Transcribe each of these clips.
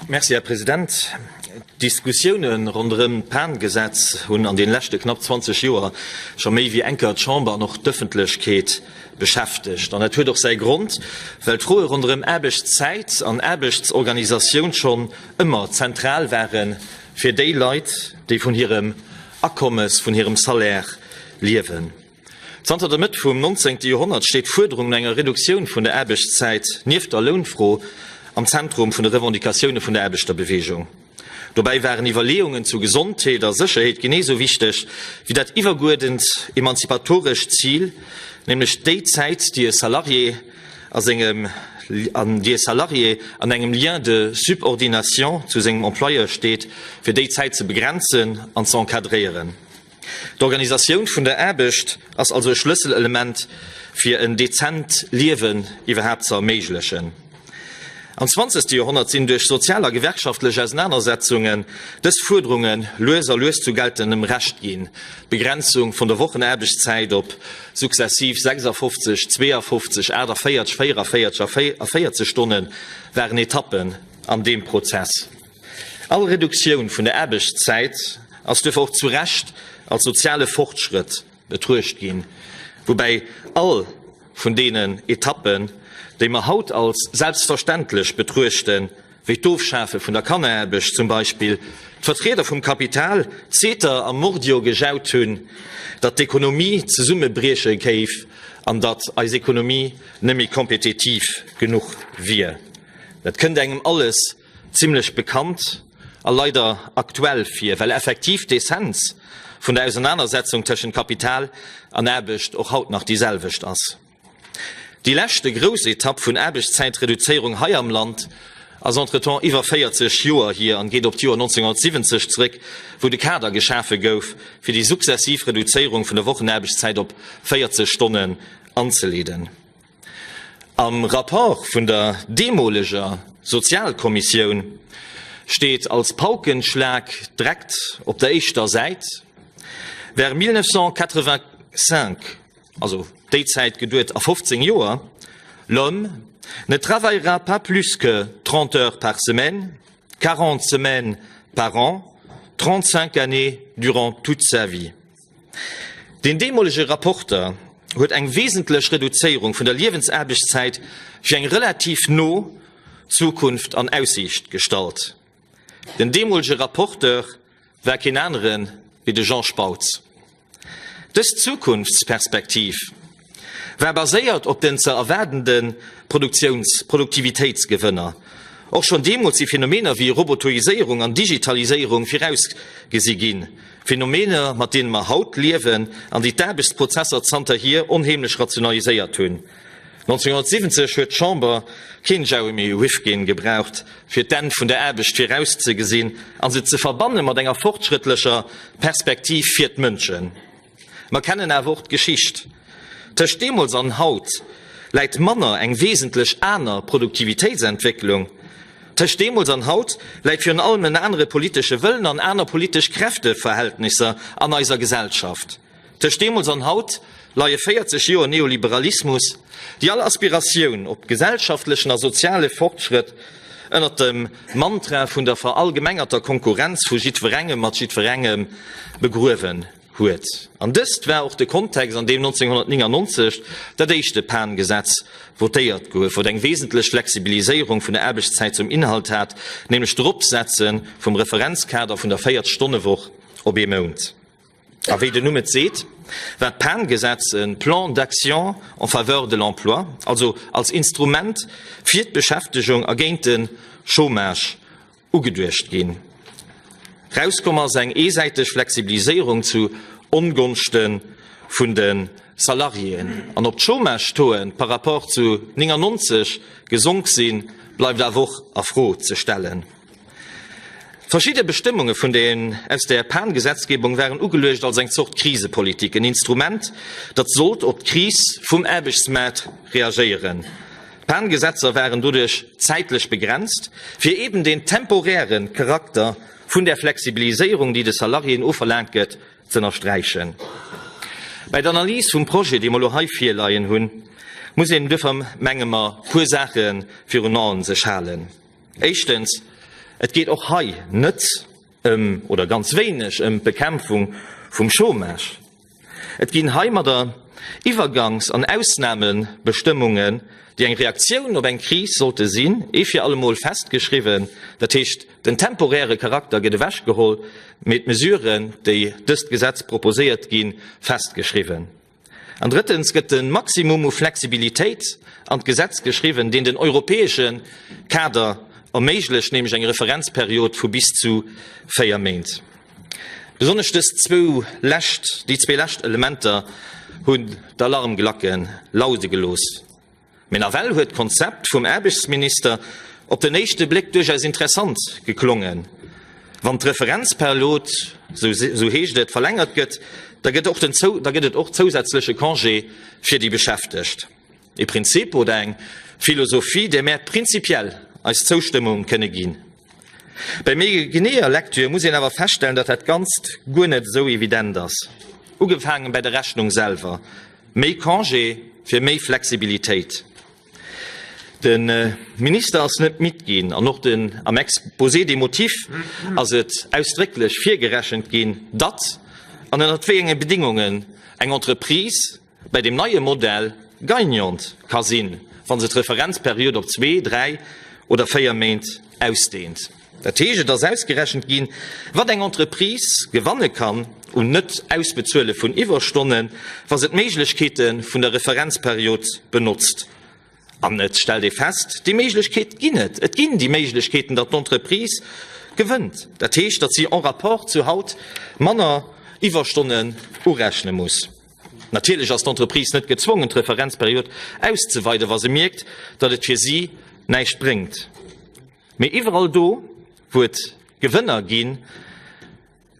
Merci, Här President. D'Diskussioune ronderëm d'PAN-Gesetz hunn an deene leschte knapp 20 Joer scho méi wéi eng Kéier d'Chamber an och d'Ëffentlechkeet beschäftegt. An dat huet och säi Grond, well d'Froe ronderëm Aarbechtszäit an Aarbechtsorganisatioun schonn ëmmer zentral ware fir déi Leit, déi vun hirem Akommes, vun hirem Salaire liewen. Zanter der Mëtt vum 19. Joerhonnert steet d'Fuerderung no enger Reduktioun vun der Aarbechtszäit nieft der Lounfro am Zentrum vun de Revendicatioune vun der Aarbechterbeweegung. Dobäi waren Iwwerleeungen zu Gesondheet a Sécherheet genee sou wichteg wéi dat iwwerguerdent emanzipatorescht Zil, nämlech déi Zäit, déi e Salarié a sengem an déi e Salarié an engem Lien de subordination zu sengem Employeur steet, fir déi Zäit ze begrenzen an ze encadréieren. D'Organisatioun vun der Aarbecht ass also e Schlësselelement, fir en dezent Liewen iwwerhaapt ze erméiglechen. Am zwanzegste Joerhonnert sinn duerch sozial a gewerkschaftlech Ausenanersetzungen dës Fuerderunge lues a lues zu geltendem Recht ginn. D'Begrenzung vun der Wochenaarbechtszäit op sukzessiv 56, 52, 48, 44 a 40 Stonne waren Etappen an deem Prozess. All Reduktioun vun der Aarbechtszäit ass duerfir och zu Recht als soziale Fortschrëtt betruecht ginn, woubäi all vun deenen Etappen, déi mer haut als selbstverständlech betruechten, wéi d'Ofschafe vun der Kanneraarbecht zum Beispill, d'Vertrieder vum Kapital Zeter a Mordio gejaut hunn, datt d'Ekonomie zesummebrieche géif an datt eis Ekonomie net méi kompetitiv genuch wier. Dat kënnt engem alles zimlech bekannt a leider aktuell vir, well effektiv d'Essenz vun der Ausernanersetzung tëschent Kapital an Aarbecht och haut nach déi selwecht ass. Déi leschte grouss Etapp vun Aarbechtszäitreduzéierung hei am Land ass entretemps iwwer 40 Joer hier an geet op d'Joer 1970 zréck, wou de Kader geschafe gouf, fir déi sukzessiv Reduzéierung vun der Wochenaarbechtszäit op 40 Stonnen anzeleeden. Am Rapport vun der deemoleger Sozialkommissioun steet als Paukenschlag dreckt op der éischter Säit, Vers 1985, also déi Zäit geduet a 15 Joer, l'homme ne travaillera pas plus que 30 heures par semaine, 40 semaines par an, 35 années durant toute sa vie. Deen deemolege Rapporter huet eng wesentlech Reduzéierung vun der Liewensaarbechtszäit fir eng relativ no Zukunft an Aussiicht gestallt. Den deemolege Rapporteur war keen anere wéi de Jean Spautz. Dës Zukunftsperspektiv war baséiert op den ze erwaardende Produktiouns Produktivitéitsgewënner. Och schonn deemools si Phänomener wéi Robotoiséierung an Digitaliséierung virausgesi ginn. Phänomener, mat deene mer haut liewen an déi d'Aarbechtsprozesser zanterhier onheemlech rationaliséiert hunn. 1970 huet d'Chamber keen Jeremy Rifkin gebraucht, fir d'Enn vun der Aarbecht virauszegesinn a se ze verbanne mat enger fortschrëttlecher Perspektiv fir d'Mënschen. Mer kennen awer och d'Geschicht. Tëscht deemools an haut läit manner eng wesentlech aner Produktivitéitsentwécklung. Tëscht deemools an haut läit virun allem en anere politesche Wëllen an aner politesch Kräfteverhältnisser an eiser Gesellschaft. Tëscht deemools an haut leie 40 Joer Neoliberalismus, déi all Aspiratioun op gesellschaftlechen a soziale Fortschrëtt ënnert dem Mantra vun der verallgemengerter Konkurrenz vu jiddwerengem mat jiddwerengem begruewen huet. An dëst war och de Kontext, an deem 1999 dat éischte PAN-Gesetz votéiert gouf, wat eng wesentlech Flexibiliséierung vun der Aarbechtszäit zum Inhalt hat, nämlech d'Eropsetze vum Referenzkader vun der Véiertstonnewoch op ee Mount. A wéi den Numm et seet, war d'PAN-Gesetz e Plan d'action en faveur de l'emploi, also als Instrument fir d'Beschäftegung a géint de Chômage ugeduecht ginn. Rauskomm ass eng eesäiteg Flexibiliséierung zu Ongonschte vun de Salariéen. An ob d'Chômage-Tauxen par rapport zu 99 gesonk sinn, bleift awer och a Fro ze stellen. Verschidde Bestëmmunge vun der aus der PAN-Gesetzgebung waren ugeluecht als eng Zort Krisepolitik, en Instrument, dat sollt op d'Kris vum Aarbechtsmaart reagéieren. D'PAN-Gesetzer waren doduerch zäitlech begrenzt, fir eben den temporäre Charakter vun där Flexibiliséierung, déi de Salariéen ofverlaangt gëtt, z'ënnersträichen. Bäi der Analys vum Projet, dee mer elo hei virleien hunn, muss een duerfir, menge mer, puer Saache virun Aen sech halen. Éischtens. Et geet och hei net ëm, oder ganz wéineg ëm d'Bekämpfung vum Chômage. Et ginn heimadder Iwwergangs an Ausnamebestëmmungen, déi eng Reaktioun op eng Kris sollte sinn, ee fir allemol festgeschriwwen. Dat heescht, den temporäre Charakter gëtt ewechgeholl, mee d'Mesuren, déi dëst Gesetz proposéiert, gi festgeschriwwen. An drëttens gëtt de Maximum u Flexibilitéit an d'Gesetz geschriwwen, deen den europäesche Kader erméiglecht, nämlech eng Referenzperiod vu bis zu 4 Méint. Besonnesch dës zwou lescht, déi zwee lescht Elementer hunn d'Alarmglacke laude gelooss. Mee nawell huet d'Konzept vum Aarbechtsminister op den éischte Bléck duerchaus interessant geklongen. Wann d'Referenzperiod, sou heescht et, verlängert gëtt, da gëtt och den da gëtt et och zousätzleche Congé fir déi Beschäftegt. E Prinzip oder eng Philosophie, där mär prinzipiell eis Zoustëmmung kënne ginn. Bei méi geneeër Lektür muss een awer feststellen, datt dat Ganzt guer net esou evident ass. Ugefaangen bäi der Rechnung selwer. Méi Congé fir méi Flexibilitéit. De Minister ass net midd ginn an och den am Exposé des motifs ass et ausdrécklech virgerechent ginn, datt an ënnert wéi enge Bedingungen eng Entreprise bäi deem neie Modell gagnant ka sinn, wa se d'Referenzperiod op zwee, dräi oder véier Méint ausdehnt. Dat heescht, et ass ausgerechent ginn, wat eng Entreprise gewanne kann un Net-Ausbezuele vun Iwwerstonnen, wa se d'Méiglechkeete vun der Referenzperiod benotzt. An et stellt ee fest, déi Méiglechkeet ginn et. Et ginn déi Méiglechkeeten, datt d'Entreprise gewënnt. Dat heescht, datt si en rapport zu haut manner Iwwerstonnen urechne muss. Natierlech ass d'Entreprise net gezwongen, d'Referenzperiod auszeweiden, wa se mierkt, datt et fir si näischt bréngt. Mee iwwerall do, wou et Gewënner ginn,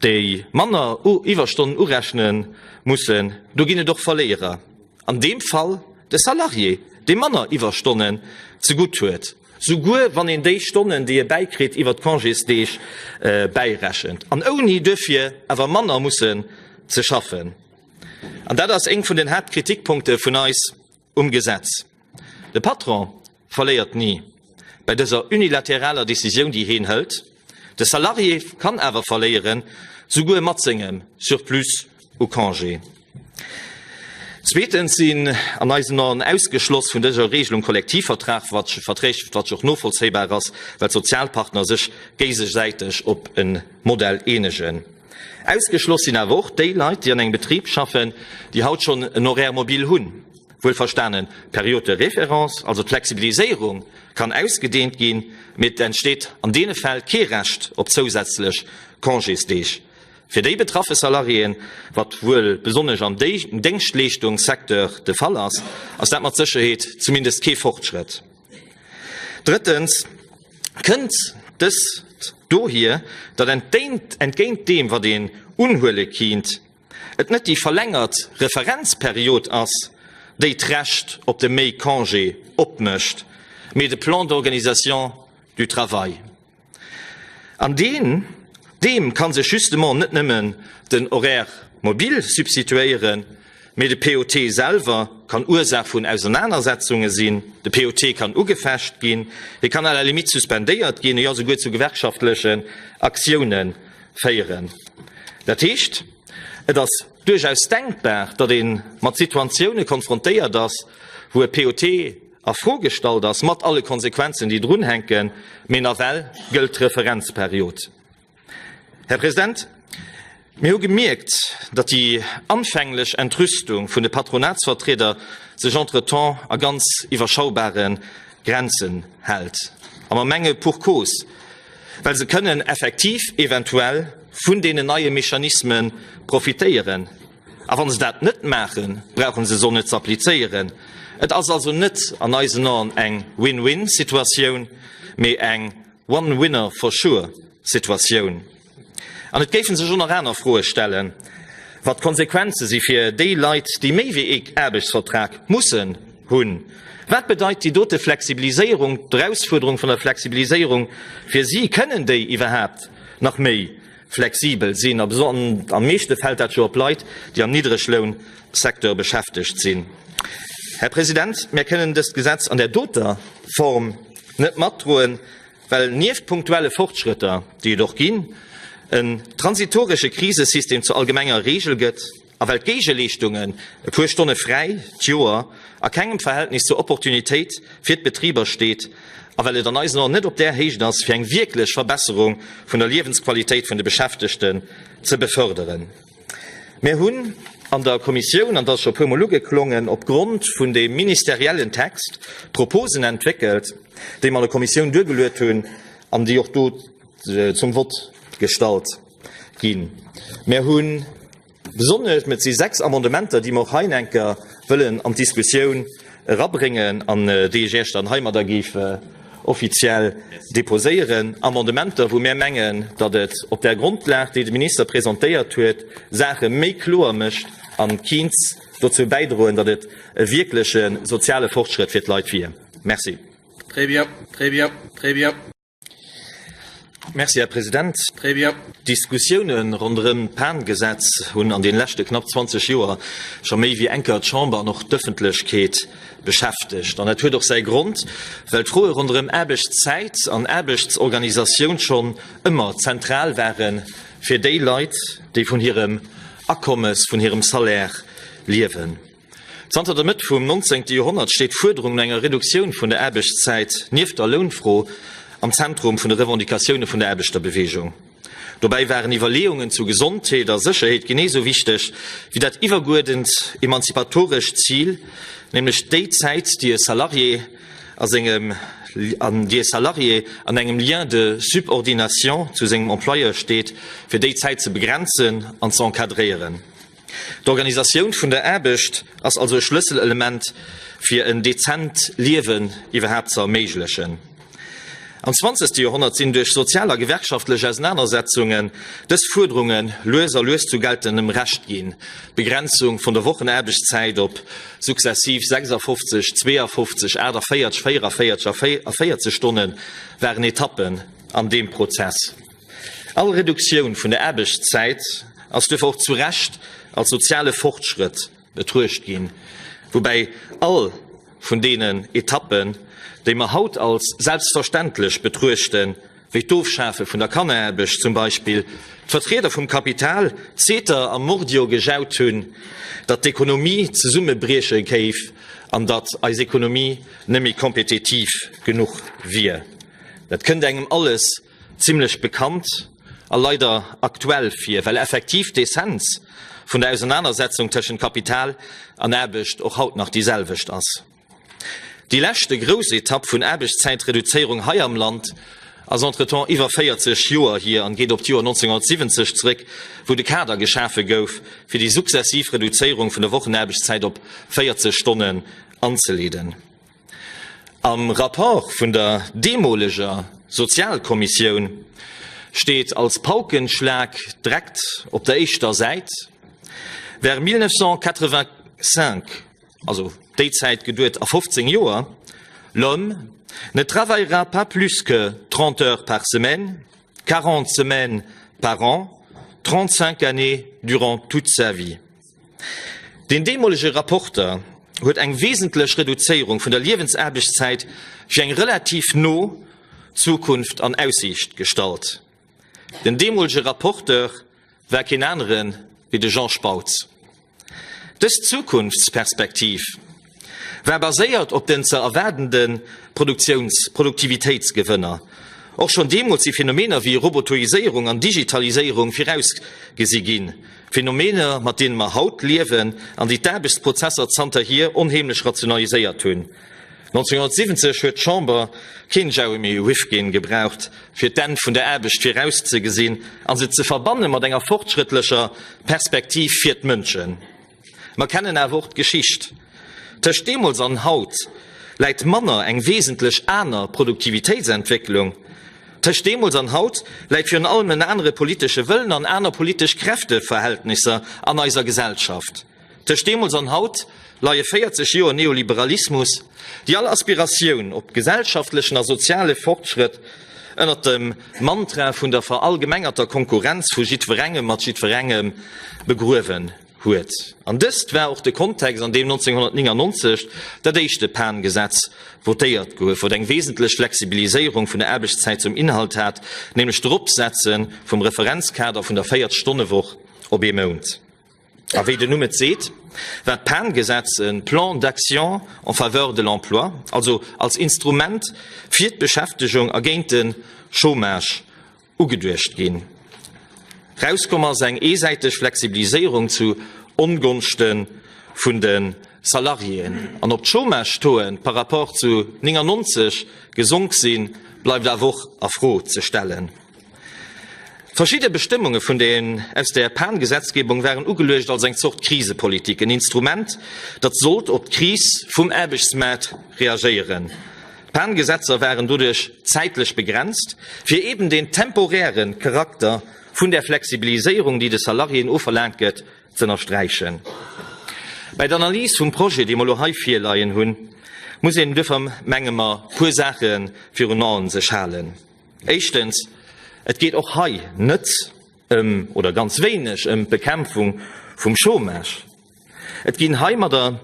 déi manner Iwwerstonnen urechne mussen, do ginn et och Verléierer. An deem Fall de Salarié, dee manner Iwwerstonnen zegutt huet, souguer wann een déi Stonnen, déi e bäikritt, iwwer d'Congésdeeg bäirechent, an ouni duerfir awer manner mussen ze schaffen. An dat ass éng vun den Haaptkritikpunkte vun eis um Gesetz. De Patron verléiert ni bäi dëser unilateraler Decisioun, déi heen hëlt. De Salarié kann awer verléieren, souguer mat sengem Surplus u Congé. Zweetens sinn an eisen Aen ausgeschloss vun dëser Regelung Kollektivvertrag, wat Verträg, wat jo och novollzéibar ass, well d'Sozialpartner sech géigesäiteg op e Modell eenegen. Ausgeschloss sinn awer och déi Leit, déi an engem Betrib schaffen, déi haut schonn en Horaire mobile hunn. Wuelverstanen, d'Période de référence, also d'Flexibiliséierung, kann ausgedeent ginn, mee et entsteet an deene Fäll kee Recht op zousätzlech Congésdeeg fir déi betraffe Salariéen, wat wuel besonnesch am Déngschtleeschtungssecteur de Fall ass, ass dat mat Sécherheet zumindest kee Fortschrëtt. Drëttens kënnt dëst dohier, datt entgéint deem, wat een unhuele kinnt, et net déi verlängert Referenzperiod ass, déi d'Recht op de Méi-Congé opmécht, mee de Plan d'organisation du travail. An deen, deem ka sech justement net nëmmen den Horaire mobile substituéieren, mee de POT selwer kann Ursaach vun Ausernanersetzunge sinn, de POT kann ugefecht ginn, hie kann à la limite suspendéiert ginn, jo souguer zu gewerkschaftlechen Aktioune féieren. Dat heescht, et ass duerchaus denkbar, datt ee mat Situatioune konfrontéiert ass, wou e POT a Fro gestallt ass, mat alle Konsequenzen, déi drunhänken, mee nawell gëllt d'Referenzperiod. Här President, mir hu gemierkt, datt déi anfänglech Entrüstung vun de Patronatsvertrieder sech entretemps a ganz iwwerschaubare Grenzen hält. A mer menge pour cause, well se kënnen effektiv eventuell vun deenen neie Mechanisme profitéieren. A wa se dat net maachen, brauche se se och net ze applizéieren. Et ass also net an eisen Aen eng Win-win-Situatioun, mee eng One-winner-for-sure-Situatioun. An et géife sech och nach aner Froe stellen, wat d'Konsequenze si fir déi Leit, déi méi wéi ee Aarbechtsvertrag mussen hunn. Wat bedeit déi dote Flexibiliséierung, d'Erausfuerderung vun der Flexibiliséierung fir si? Kënnen déi iwwerhaapt nach méi flexibel sinn? A am meeschte fält dat jo op Leit, déi am Niddreglounsecteur beschäftegt sinn. Här President, mir kënnen dëst Gesetz an där doter Form net matdroen. Well nieft punktuelle Fortschrëtter, déi et och ginn, en transitoresche Krisesystem zur allgemenger Reegel gëtt a well d'Géigeleeschtungen, e puer Stonne fräi d'Joer, a kengem Verhältnis zur Opportunitéit fir d'Betriber steet a well et an eisen Aen net op där Héicht ass, fir eng wierklech Verbesserung vun der Liewensqualitéit vun de Beschäftegten ze beförderen. Mir hunn an der Kommissioun, an dat ass scho e puermol ugeklongen, opgrond vun deem ministeriellen Text Proposen entwéckelt, déi mer an der Kommissioun duergeluet hunn an déi och do zum Vott gestallt ginn. Mir hu besonnesch, et si 6 Amendementer, déi mer och hei eng Kéier wëllen an d'Diskussioun erabréngen an déi ech Iech dann heimadder géif offiziell déposéieren, Amendementer, wou mir mengen, datt et op där Grondlag, déi de Minister presentéiert huet, Saache méi kloer mécht a kéint dozou bäidroen, datt et e wierkleche soziale Fortschrëtt fir d'Leit wier. Merci. Très bien, très bien, très bien. Merci, Här President. Très bien. D'Diskussioune ronderëm d'PAN-Gesetz hunn an deene leschte knapp 20 Joer scho méi wéi eng Kéier d'Chamber an och d'Ëffentlechkeet beschäftegt. An dat huet och säi Grond, well d'Froe ronderëm Aarbechtszäit an Aarbechtsorganisatioun schonn ëmmer zentral ware fir déi Leit, déi vun hirem Akommes, vun hirem Salaire liewen. Zanter der Mëtt vum 19. Joerhonnert steet d'Fuerderung no enger Reduktioun vun der Aarbechtszäit nieft der Lounfro am Zentrum vun de Revendicatioune vun der Aarbechterbeweegung. Dobäi waren Iwwerleeungen zu Gesondheet a Sécherheet genee sou wichteg wéi dat iwwerguerdent emanzipatorescht Zil, nämlech déi Zäit, déi e Salarié a sengem an déi e Salarié an engem Lien de subordination zu sengem Employeur steet, fir déi Zäit ze begrenzen an ze encadréieren. D'Organisatioun vun der Aarbecht ass also e Schlësselelement, fir en dezent Liewen iwwerhaapt ze erméiglechen. Am zwanzegste Joerhonnert sinn duerch sozial a gewerkschaftlech Ausenanersetzungen dës Fuerderunge lues a lues zu geltendem Recht ginn, d'Begrenzung vun der Wochenaarbechtszäit op sukzessiv 56, 52, 48, 44 a 40 Stonne waren Etappen an deem Prozess. All Reduktioun vun der Aarbechtszäit ass duerfir och zu Recht als soziale Fortschrëtt betruecht ginn, woubäi all vun deenen Etappen, déi mer haut als selbstverständlech betruechten, wéi d'Ofschafe vun der Kanneraarbecht zum Beispill, d'Vertrieder vum Kapital Zeter a Mordio gejaut hunn, datt d'Ekonomie zesummebrieche géif an datt eis Ekonomie net méi kompetitiv genuch wier. Dat kënnt engem alles zimlech bekannt a leider aktuell vir, well effektiv d'Essenz vun der Ausernanersetzung tëschent Kapital an Aarbecht och haut nach déi selwecht ass. Déi leschte grouss Etapp vun Aarbechtszäitreduzéierung hei am Land ass entretemps iwwer 40 Joer hier an geet op d'Joer 1970 zréck, wou de Kader geschafe gouf, fir déi sukzessiv Reduzéierung vun der Wochenaarbechtszäit op 40 Stonnen anzeleeden. Am Rapport vun der deemoleger Sozialkommissioun steet als Paukenschlag dreckt op der éischter Säit, Vers 1985, also déi Zäit geduet a 15 Joer, l'homme ne travaillera pas plus que 30 heures par semaine, 40 semaines par an, 35 années durant toute sa vie. Deen deemolege Rapporter huet eng wesentlech Reduzéierung vun der Liewensaarbechtszäit fir eng relativ no Zukunft an Aussiicht gestallt. Den deemolege Rapporteur war keen anere wéi de Jean Spautz. Dës Zukunftsperspektiv war baséiert op den ze erwaardende Produktiouns Produktivitéitsgewënner. Och schonn deemools si Phänomener wéi Robotoiséierung an Digitaliséierung virausgesi ginn, Phänomener, mat deene mer haut liewen an déi d'Aarbechtsprozesser zanterhier onheemlech rationaliséiert hunn. 1970 huet d'Chamber keen Jeremy Rifkin gebraucht, fir d'Enn vun der Aarbecht virauszegesinn a se ze verbanne mat enger fortschrëttlecher Perspektiv fir d'Mënschen. Mer kennen awer och d'Geschicht. Tëscht deemools an haut läit manner eng wesentlech aner Produktivitéitsentwécklung. Tëscht deemools an haut läit virun allem en anere politesche Wëllen an aner politesch Kräfteverhältnisser an eiser Gesellschaft. Tëscht deemools an haut leie 40 Joer Neoliberalismus, déi all Aspiratioun op gesellschaftlechen a soziale Fortschrëtt ënnert dem Mantra vun der verallgemengerter Konkurrenz vu jiddwerengem mat jiddwerengem begruewen. huet. An dëst war och de Kontext, an deem 1999 dat éischte PAN-Gesetz votéiert gouf, wat eng wesentlech Flexibiliséierung vun der Aarbechtszäit zum Inhalt hat, nämlech d'Eropsetze vum Referenzkader vun der 40-Stonne-Woch op ee Mount. A wéi den Numm et seet, war d'PAN-Gesetz e Plan d'action en faveur de l'emploi, also als Instrument fir d'Beschäftegung a géint de Chômage ugeduecht ginn. Rauskomm ass eng eesäiteg Flexibiliséierung zu Ongonschte vun de Salariéen. An ob d'Chômage-Tauxen par rapport zu 99 gesonk sinn, bleift awer och a Fro ze stellen. Verschidde Bestëmmunge vun den aus der PAN-Gesetzgebung waren ugeluecht als eng Zort Krisepolitik, en Instrument, dat sollt op d'Kris vum Aarbechtsmaart reagéieren. D'PAN-Gesetzer waren doduerch zäitlech begrenzt, fir eben den temporäre Charakter vun där Flexibiliséierung, déi de Salariéen ofverlaangt gëtt, z'ënnersträichen. Bäi der Analys vum Projet, dee mer elo hei virleien hunn, muss een duerfir, menge mer, puer Saache virun Aen sech halen. Éischtens, et geet och hei net ëm, oder ganz wéineg ëm d'Bekämpfung vum Chômage. Et ginn heimadder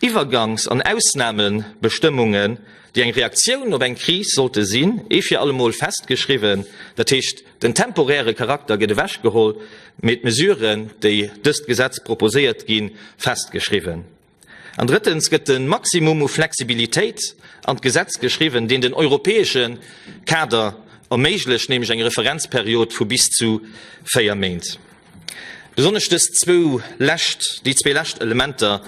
Iwwergangs an Ausnamebestëmmungen, déi eng Reaktioun op eng Kris sollte sinn, ee fir allemol festgeschriwwen. Dat heescht, den temporäre Charakter gëtt ewechgeholl, mee d'Mesuren, déi dëst Gesetz proposéiert, gi festgeschriwwen. An drëttens gëtt de Maximum u Flexibilitéit an d'Gesetz geschriwwen, deen den europäesche Kader erméiglecht, nämlech eng Referenzperiod vu bis zu 4 Méint. Besonnesch dës zwou lescht, déi zwee lescht Elementer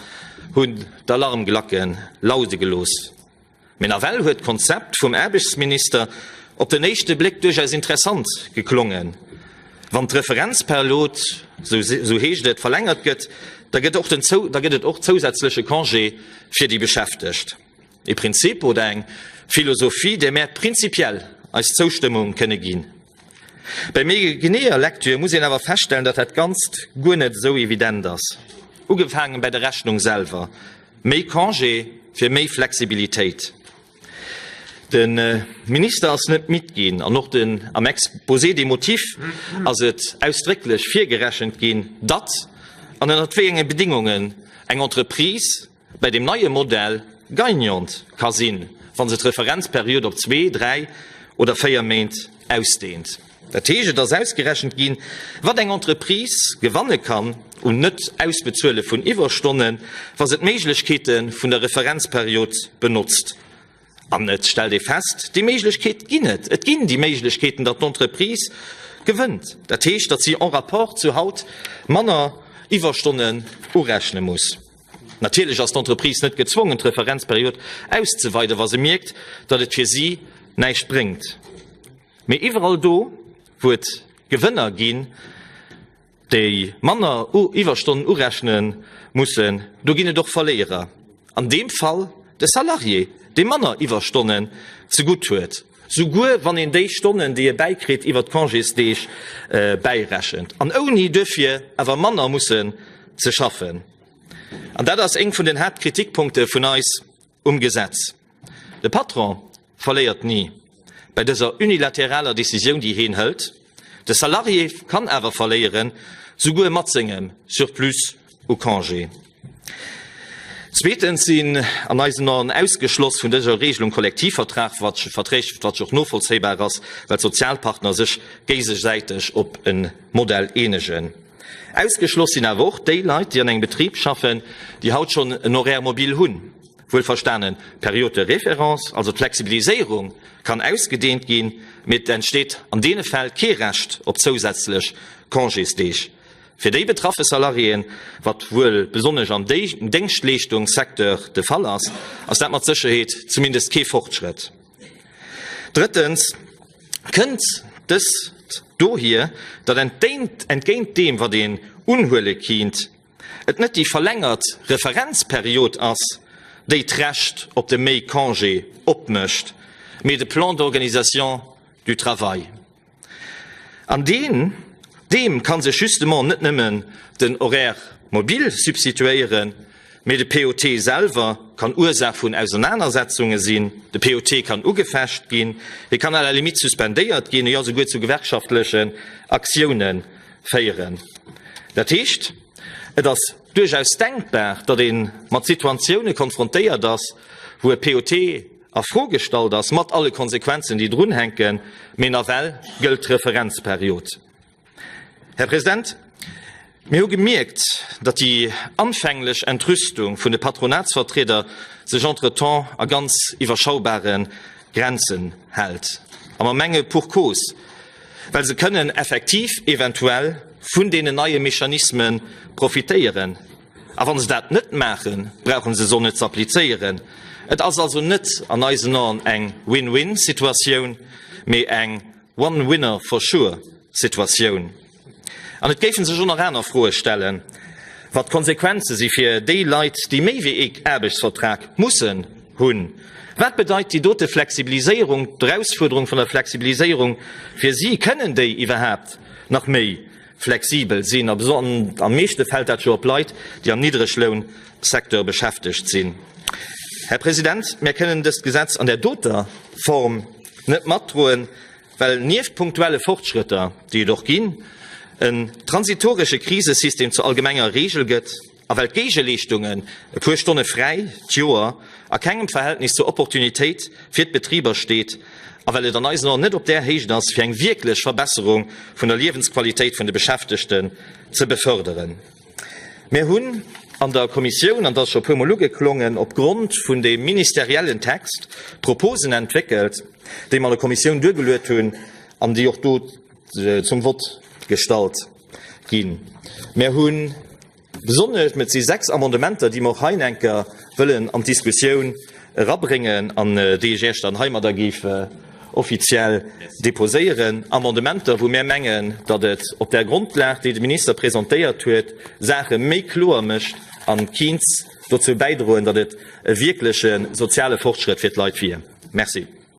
hunn d'Alarmglacke laude gelooss. Mee nawell huet d'Konzept vum Aarbechtsminister op den éischte Bléck duerchaus interessant geklongen. Wann d'Referenzperiod, esou heescht et, verlängert gëtt, da gëtt och den da gëtt et och zousätzleche Congé fir déi Beschäftegt. E Prinzip oder eng Philosophie, där mär prinzipiell eis Zoustëmmung kënne ginn. Bei méi geneeër Lektür muss een awer feststellen, datt dat Ganzt guer net esou evident ass. Ugefaangen bäi der Rechnung selwer. Méi Congé fir méi Flexibilitéit. De Minister ass net midd ginn an och den am Exposé des motifs ass et ausdrécklech virgerechent ginn, datt an ënnert wéi enge Bedingungen eng Entreprise bäi deem neie Modell gagnant ka sinn, wa se d'Referenzperiod op zwee, dräi oder véier Méint ausdehnt. Dat heescht, et ass ausgerechent ginn, wat eng Entreprise gewanne kann un Net-Ausbezuele vun Iwwerstonnen, wa se d'Méiglechkeete vun der Referenzperiod benotzt. An et stellt ee fest, déi Méiglechkeet ginn et. Et ginn déi Méiglechkeeten, datt d'Entreprise gewënnt. Dat heescht, datt si en rapport zu haut manner Iwwerstonnen urechne muss. Natierlech ass d'Entreprise net gezwongen, d'Referenzperiod auszeweiden, wa se mierkt, datt et fir si näischt bréngt. Mee iwwerall do, wou et Gewënner ginn, déi manner Iwwerstonnen urechne mussen, do ginn et och Verléierer. An deem Fall de Salarié, dee manner Iwwerstonnen zegutt huet, souguer wann een déi Stonnen, déi e bäikritt, iwwer d'Congésdeeg bäirechent, an ouni duerfir awer manner mussen ze schaffen. An dat ass éng vun den Haaptkritikpunkte vun eis um Gesetz. De Patron verléiert ni bäi dëser unilateraler Decisioun, déi heen hëlt. De Salarié kann awer verléieren, souguer mat sengem Surplus u Congé. Zweetens sinn an eisen Aen ausgeschloss vun dëser Regelung Kollektivvertrag, Verträg, wat jo och novollzéibar ass, well d'Sozialpartner sech géigesäiteg op e Modell eenegen. Ausgeschloss sinn awer och déi Leit, déi an engem Betrib schaffen, déi haut schonn en Horaire mobile hunn. Wuelverstanen, d'Période de référence, also d'Flexibiliséierung, kann ausgedehnt ginn, mee et entsteet an deene Fäll kee Recht op zousätzlech Congésdeeg fir déi betraffe Salariéen, wat wuel besonnesch am Déngschtleeschtungssecteur de Fall ass, ass dat mat Sécherheet zumindest kee Fortschrëtt. Drëttens kënnt dëst dohier, datt entgéint deem, wat een unhuele kinnt, et net déi verlängert Referenzperiod ass, déi d'Recht op de Méi-Congé opmécht, mee de Plan d'organisation du travail. An deen, deem ka sech justement net nëmmen den Horaire mobile substituéieren, mee de POT selwer kann Ursaach vun Ausernanersetzunge sinn, de POT kann ugefecht ginn, hie kann à la limite suspendéiert ginn, jo souguer zu gewerkschaftlechen Aktioune féieren. Dat heescht, et ass. duerchaus denkbar, datt ee mat Situantioune konfrontéiert ass, wou e POT a Fro gestallt ass, mat alle Konsequenzen, déi drunhänken, mee nawell gëllt d'Referenzperiod. Här President, mir hu gemierkt, datt déi anfänglech Entrüstung vun de Patronatsvertrieder sech entretemps a ganz iwwerschaubare Grenzen hält. A mer menge pour cause, well se kënnen effektiv eventuell vun deenen neie Mechanisme profitéieren. A wa se dat net maachen, brauche se se och net ze applizéieren. Et ass also net an eisen Aen eng Win-win-Situatioun, mee eng One winner for sure Situatioun. An et géife sech och nach aner Froe stellen, wat d'Konsequenze si fir déi Leit, déi méi wéi ee Aarbechtsvertrag mussen hunn. Wat bedeit déi dote Flexibiliséierung, d'Erausfuerderung vun der Flexibiliséierung fir si? Kënnen déi iwwerhaapt nach méi flexibel sinn? A am meeschte fält dat jo op Leit, déi am Niddreglounsecteur beschäftegt sinn. Här President, mär kënnen dëst Gesetz an där doter Form net matdroen, well nieft punktuelle Fortschrëtter, déi et och ginn, en transitoresche Krisesystem zur allgemenger Regel gëtt a well d'Géigeleeschtungen, e puer Stonne fräi d'Joer, a kengem Verhältnis zur Opportunitéit fir d'Betriber steet a well et an eisen Aen net op där Héicht ass, fir eng wierklech Verbesserung vun der Liewensqualitéit vun de Beschäftegten ze beförderen. Mir hunn an der Kommissioun, an dat ass scho e puermol ugeklongen, opgrond vun deem ministeriellen Text Proposen entwéckelt, déi mer an der Kommissioun duergeluet hunn an déi och do zum Vott gestallt ginn. Mir hu besonnesch, et si 6 Amendementer, déi mer och hei eng Kéier wëllen an d'Diskussioun erabréngen an déi ech Iech dann heimadder géif offiziell déposéieren, Amendementer, wou mär mengen, datt et op där Grondlag, déi de Minister presentéiert huet, Saache méi kloer mécht an kéint dozou bäidroen, datt et e wierkleche soziale Fortschrëtt fir d'Leit wier. Merci.